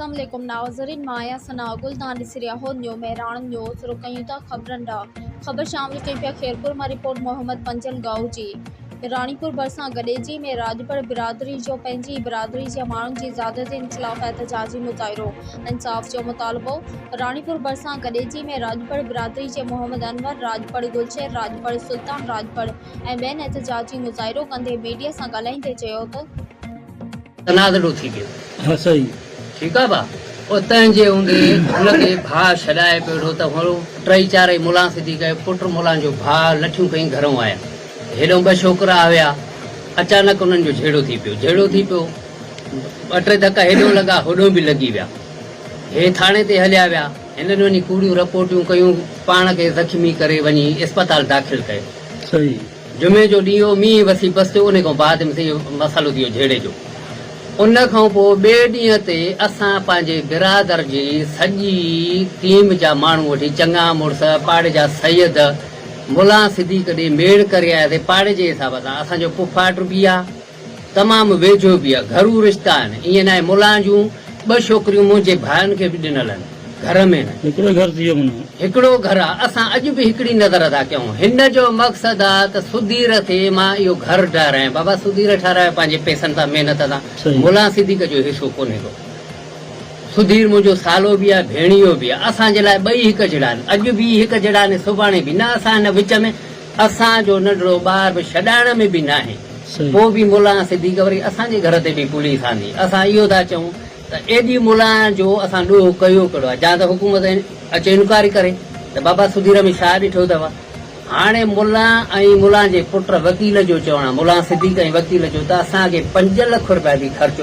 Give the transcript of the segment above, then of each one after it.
السلام عليڪم ناظرين مان آهيان ثناء گل توهان ڏسي رهيا هو نيو مهراڻ نيوز رخ ڪيون ٿا خبرن ڏانهن خبر شامل ڪيون پيا خيرپور مان رپورٽ محمد پنجل گائو جي راڻيپور ڀرسان گڏيجي ۾ راڄپر برادري جو پنهنجي ئي برادري جي ماڻهن جي زيادتين خلاف احتجاجي مظاهرو انصاف جو مطالبو راڻيپور ڀرسان گڏيجي ۾ راڄپر برادري جي محمد انور راڄپر گلشير راڄپر سلطان راڄپر ۽ ٻين احتجاجي مظاهرو ڪندي ميڊيا سان ڳالهائيندي چيو ته. تنازعو ٿي پيو. ها سائين. ٺيڪ آ ڀا. پوء تنهنجي هوندي هن کي ڀاء ڇڏائي پيو ته هو ٽئي چارئي ملان سڌي ڪيو پٽ ملان جو ڀاء لٺيون کڻي گهرئون آيا. هيڏئون ٻه ڇوڪرا هيا. اچانڪ انهن جو جهيڙو ٿي پيو. جهيڙو ٿي پيو. ٻه ٽي ڌڪ هيڏئون لڳا هوڏئون به لڳي ويا. هي ٿاڻي تي هليا ويا. هنن وڃي ڪوڙيون رپورٽيون ڪيون پاڻ کي زخمي ڪري وڃي اسپتال داخل ڪيو. صحيح. جمعي جو ڏينهن هو، مينهن وسي بس ٿيو، ان کان بعد ۾ سائين مسئلو ٿي ويو جهيڙي جو. ان کان پوء ٻئي ڏينهن تي اسان پنهنجي برادر جي سڄي ٽيم جا ماڻهو وٺي چڱا مڙس، پاڙي جا سيد، ملان صديق ڏي ميڙ ڪري آياسين، پاڙي جي حساب سان اسان جو پڦاٽ به آ، تمام ويجهو به آ، گهرو رشتا آهن، ائين ناهي ملان جون ٻه ڇوڪريون منهنجي ڀائن کي به ڏنل آهن، گهر ۾ نه. هڪڙو گهر ٿي ويو معنيٰ. هڪڙو گهر آ، اسان اڄ به هڪڙي نظر ٿا ڪيون، هن جو مقصد آ ته سڌير ٿئي مان اهو گهر ٺهرايان، بابا سڌير ٺهرايو پنهنجي پئسن سان محنت سان، ملان صديق جو حصو ڪونهي ڪو. سڌير منهنجو سالو به آ ڀيڻيو به آ، اسان جي لاء ٻئي هڪ جهڙا آهن، اڄ به هڪ جهڙا آهن سڀاڻي به، نه اسان هن وچ ۾ اسان جو ننڍڙو ٻار به ڇڏائڻ ۾ به ناهي، پوء به ملان صديق وري اسان جي گهر تي به پوليس آندي، اسان اهو ٿا چئون ته ايڏي ملان جو اسان ڏوهه ڪيو ڪهڙو آهي، جا ته حڪومت اچي انڪوائري ڪري ته بابا سڌير ۾ ڇا ڏٺو اٿو، هاڻي ملان ۽ ملان جي پٽ وڪيل جو چوڻ آهي، ملان صديق ۽ وڪيل جو ته اسان کي پنج لک رپيا به خرچ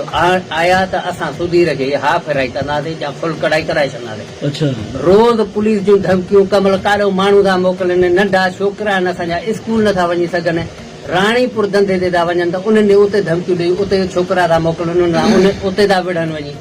آيا ته اسان سڌير کي هاف فرائي ڪنداسين يا فل ڪڙهائي ڪرائي ڇڏنداسين. روز پوليس جون ڌمڪيون، ڪمل ڪاڏو ماڻهو ٿا موڪلين، ننڍا ڇوڪرا آهن اسان جا اسڪول نٿا وڃي سگهن، راڻيپور ڌنڌي تي ٿا وڃن ته انهن ڏي اتي ڌمڪيون ڏئي اتي ڇوڪرا ٿا موڪلن انهن سان اتي ٿا وڙهن وڃي.